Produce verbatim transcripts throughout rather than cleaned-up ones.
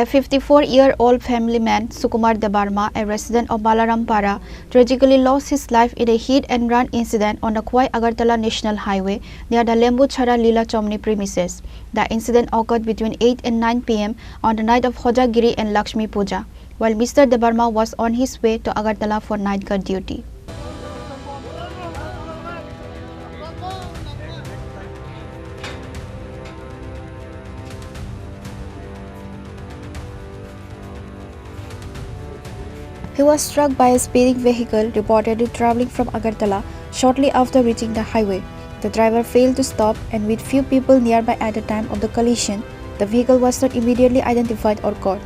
A fifty-four-year-old family man, Sukumar Debbarma, a resident of Balarampara, tragically lost his life in a hit and run incident on the Khowai Agartala National Highway near the Lembuchhara Lila Chomni premises. The incident occurred between eight and nine p m on the night of Hojagiri and Lakshmi Puja, while Mister Debbarma was on his way to Agartala for night guard duty. He was struck by a speeding vehicle reportedly traveling from Agartala shortly after reaching the highway. The driver failed to stop, and with few people nearby at the time of the collision, the vehicle was not immediately identified or caught.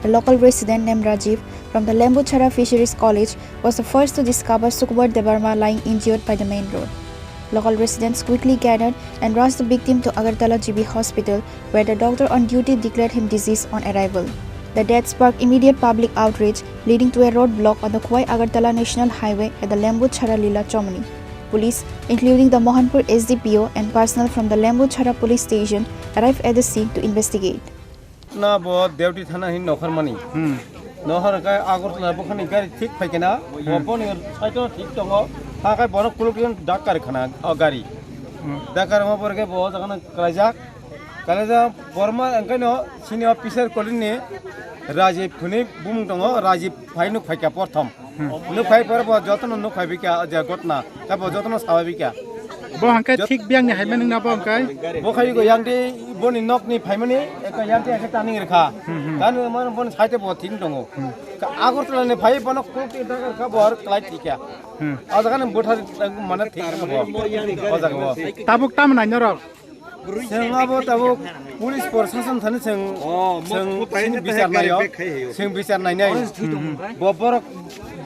A local resident named Rajiv from the Lembuchhara Fisheries College was the first to discover Sukumar Debbarma lying injured by the main road. Local residents quickly gathered and rushed the victim to Agartala G B Hospital, where the doctor on duty declared him deceased on arrival. The death sparked immediate public outrage, leading to a roadblock on the Khowai Agartala National Highway at the Lembuchhara Lila Chomni. Police, including the Mohanpur S D P O and personnel from the Lembuchhara police station, arrived at the scene to investigate. Na bo Deoti thana hin nokhar mani. Hmm. Nokhar kai Agartala bokhani gari thik phaikena. Bo Hmm. boni saito thik tongo. Ha kai borok kuluk dak kar khana o gari. Hmm. Dak kar ma borok bo jagana kalaijak. Kalaijak borma engkaino sini officer kolini Rajiv phuni bumung tongo. Rajiv phai nuk phaikya porthom. Hmm. Nuk phai pore bo jotono nuk phai bikya je gotna. Ka bo jotono sabai bikya. Bo hangke Jot- thik biyang ni hai manung na bo hangke? Bo khai go yang di boni nok ni phai mani eka yang di eka taning rekha. Hmm, hmm. Dan mo bon sai te bo thik tongo. Hmm. Ka Agartala ni phai bono kuk ti dagar ka bor klai thikya. Hmm. O jaga ni bothar mane thik tongo bo. O jaga bo. Tabuk tam nai norok? Chwng abo tabuk police proshashan thani chwng, Oh, mo chwng mo chini tai bichar te naio, bek khai heyo. Chwng bichar nainai. Hmm, hmm. Bo borok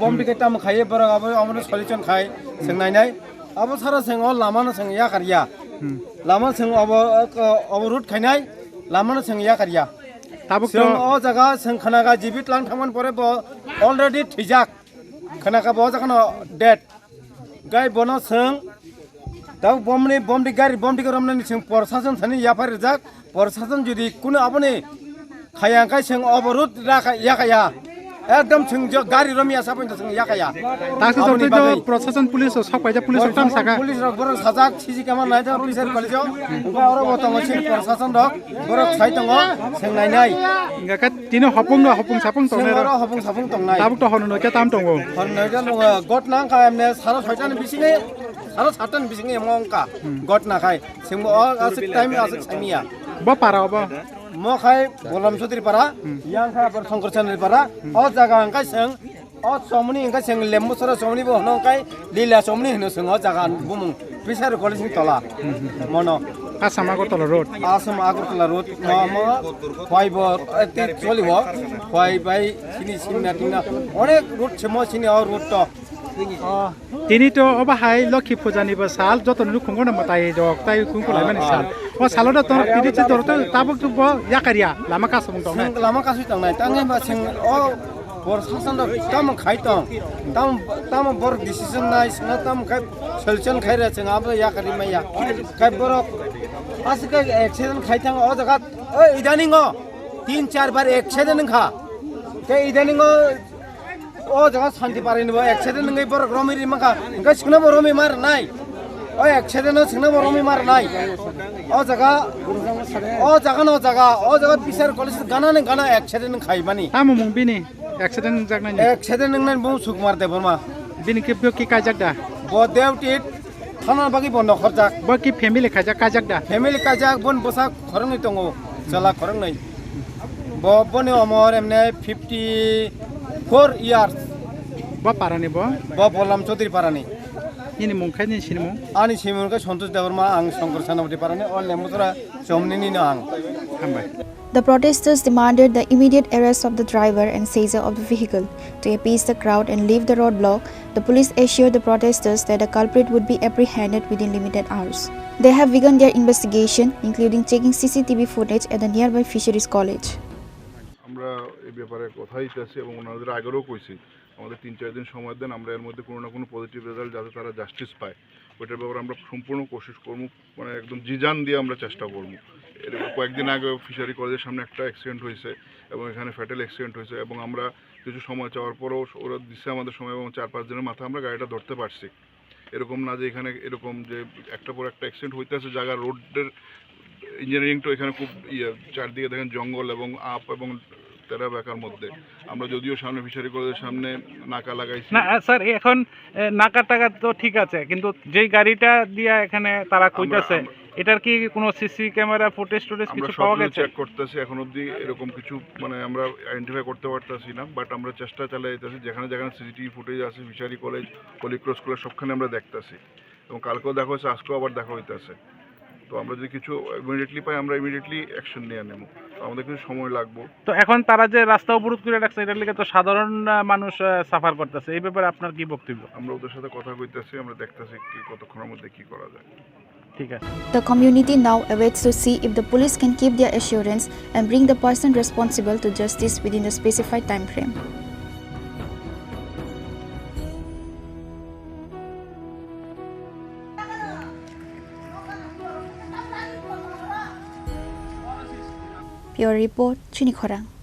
bom Hmm. bike tam khai borok abo amo solution khai chwng nainai. Abo sara chwng o lama no chwng yakar ya. Hmm. Lama chwng abo, abo road khainai, lama no chwng yakar ya. Tabuk Chwng to o jaga chwng khanaga jibit lang thangman pore bo already thwijak. Khana ka bo jaga no dead. Gai bono chwng, tabuk bomni, bomni gari, bomni gari romnani chwng proshashan thani yaphar rijak. Proshashan jodi kuno aboni khayang kai chwng oborud raka, yakaya. Ekdom chwng jo gari romya sapon chwng yakaya. Taksi Aboni jotoi do bagwi. Proshashan police o sok paijak, police o tam saka. Police rok borok sajak, C C camera naijak, officer kolai jo. Wngkha oro bo tongo chini proshashan rok, borok sai tongo, chwng nainai. Hingkha khe tini hopung no, hopung sapung tongnai Chwng oro rok. Hopung sapung tongnai. Tabuk to hor noi khe tam tongo. Hor noi khe tongo, gotna wngkha emne saro soitani bisingo, saro satani bisingo emo wngkha. Hmm. Gotna khai, chwngbo o aswk time aswk samiya. Bo para obo? Mo khai Bolam Chaudhary para, Hmm. yang khai Abor Shankar Chaudhary para, Hmm. o jaga wngkha chwng O chomni hwnkhe chwng Lembuchhara chomni bo hwno, hwnkhe Lila chomni hwno chwng o jaga bumung Fishery College ni tola. Mono. Assam Agartala Road. Assam Agartala Road. Mo, mo, Khowai bo, eh, te choli bo. Khowai bai sini simna tingna. Onek road se mo sini o road to. Oh. Tini to obo hai Lokhi Puja ni bo sal, joto ni nukhungo no mwtai rok, tai kung kulai mani sal. O salo do tor tini chi dor to tabuk bo yakarya, lama kasong tong nai. Chwng lama kasui tong nai, tang ba chwng o Bor sasan rok tamo khai tong, tamo, tamo bor decision nai, sino tamo khai solution khai re, chwng abo yakari maya. Khai borok aswk khai accident khai thango o jaga, o idaning o tin char bar accident wngkha. Tei idaning o, o jaga Shanti Parai ni bo accident wngwi borok romwi ri mankha, hwnkhe chwngno bo romwi ma rwnai. O accident o chwngno bo romwi ma rwnai. O jaga, o jaga no jaga, o jaga Fishery College gana ni gana accident wngkhai mani. Tamo mung bini? Accident wngjaknai ni? Accident wngnai bo Sukumar Debbarma. Bini khe bo khe kaijak da? Bo Deoti thana bagwi bo nokhorjak. Bo khe family khaijak, kaijak da? Family kaijak, bon bwsa khoroknwi tongo, chwla khoroknwi. Bo, boni omor emne fifty four years. Bo parani bo? Bo Bolam Chaudhary parani. Nini mung khe, nini sinimung? Ani sinimung khe Santosh Debbarma, ang Shankar Senapati parani, o Lembuchhara chomni ni no ang. Hambai. The protesters demanded the immediate arrest of the driver and seizure of the vehicle. To appease the crowd and lift the roadblock, the police assured the protesters that the culprit would be apprehended within limited hours. They have begun their investigation, including checking C C T V footage at the nearby Fisheries College. আমরা এই ব্যাপারে কথা দিতেছি এবং ওনাদের আগেরও কইছি, আমাদের তিন চার দিন সময় দেন, আমরা এর মধ্যে কোনো না কোনো পজিটিভ রেজাল্ট যাতে তারা জাস্টিস পায়, ওইটার ব্যাপারে আমরা সম্পূর্ণ কোশিশ করবো। মানে, একদম জি জান দিয়ে আমরা চেষ্টা করবো। এর কয়েকদিন আগে ফিশারি কলেজের সামনে একটা অ্যাক্সিডেন্ট হয়েছে, এবং এখানে ফ্যাটাল অ্যাক্সিডেন্ট হয়েছে এবং আমরা কিছু সময় চাওয়ার পরেও ওরা দিচ্ছে আমাদের সময় এবং চার পাঁচ দিনের মাথায় আমরা গাড়িটা ধরতে পারছি। এরকম না যে এখানে এরকম যে একটা পর একটা অ্যাক্সিডেন্ট হইতেছে, জায়গা রোডের ইঞ্জিনিয়ারিং তো এখানে খুব ইয়ে, চারদিকে দেখেন জঙ্গল এবং আপ এবং তেরা বেকার মধ্যে। আমরা যদিও সামনে ফিশারি কলেজের সামনে নাকা লাগাইছি। না, আহ, স্যার, এখন, এ, নাকা টাকা তো ঠিক আছে, কিন্তু যেই গাড়িটা দিয়া এখানে তারা আমরা, কইতাছে, আমরা এটার কি কোনো সিসি ক্যামেরা ফুটেজ টুটেজ আমরা কিছু পাওয়া সবগুলো গেছে? চেক করতেছি, এখন অবধি এরকম কিছু মানে আমরা আইডেন্টিফাই করতে পারতেছি না, বাট আমরা চেষ্টা চালিয়ে যাইতেছি। যেখানে যেখানে সিসিটিভি ফুটেজ আছে, fishery college, Holy Cross college, সবখানে আমরা দেখতেছি। এবং কালকেও দেখা হয়েছে, আজকেও আবার দেখা হইতেছে। তো আমরা যদি কিছু ইমিডিয়েটলি পাই, আমরা ইমিডিয়েটলি অ্যাকশন নিয়ে নেব। তো আমাদের কিছু সময় লাগবে। তো এখন তারা যে রাস্তা অবরোধ করে রাখছে, এটার লিগে তো সাধারণ, আহ, মানুষ, আহ, সাফার করতেছে, এই ব্যাপারে আপনার কি বক্তব্য? আমরা ওদের সাথে কথা কইতেছি, আমরা দেখতেছি কি কতক্ষণের মধ্যে কি করা যায়। ঠিক আছে। The community now awaits to see if the police can keep their assurance and bring the person responsible to justice within the specified time frame. Bureau Report, Chini Khorang.